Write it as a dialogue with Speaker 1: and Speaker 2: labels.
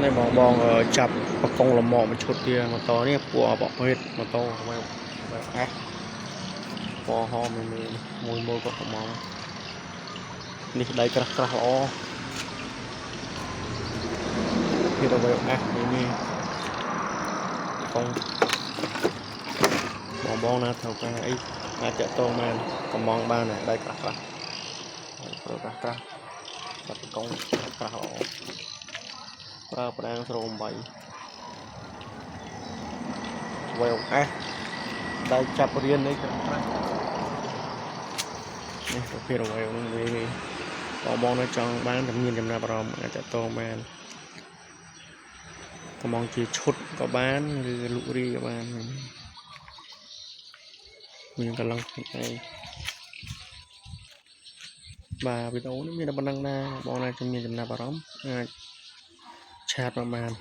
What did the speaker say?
Speaker 1: នេះបងបងអឺចាប់បកងលម៉មួយឈុតទៀតម៉ូតូនេះពណ៌ប្រភេទម៉ូតូបែបបែបអេសពណ៌ហមមានមួយមួយគាត់កំងនេះដៃក្រាស់ក្រាស់ល្អភេទអ្វីអេសនេះនេះកងបងបងណាត្រូវការអីអាចតាក់ទងបានកំងបានដៃក្រាស់ក្រាស់ប្រើក្រាស់ក្រាស់ចាប់បកងក្រាស់ល្អប្រើប្រាំង08អ្វីអេសដៃចាប់រៀននេះក្រាស់ក្រាស់នេះប្រភេទអ្វីហ្នឹងនេះបងបងនៅចង់បានតែមានចំណាប់អារម្មណ៍អាចតាក់ទងបានកំងជាឈុតក៏បានឬលក់រាយក៏បានមានកន្លងខ្លួនឯងបាទវីដេអូនេះមានតែប៉ុណ្្នឹងដែរបងណាជំនាញចំណាប់អារម្មណ៍អាច chat មកបាន។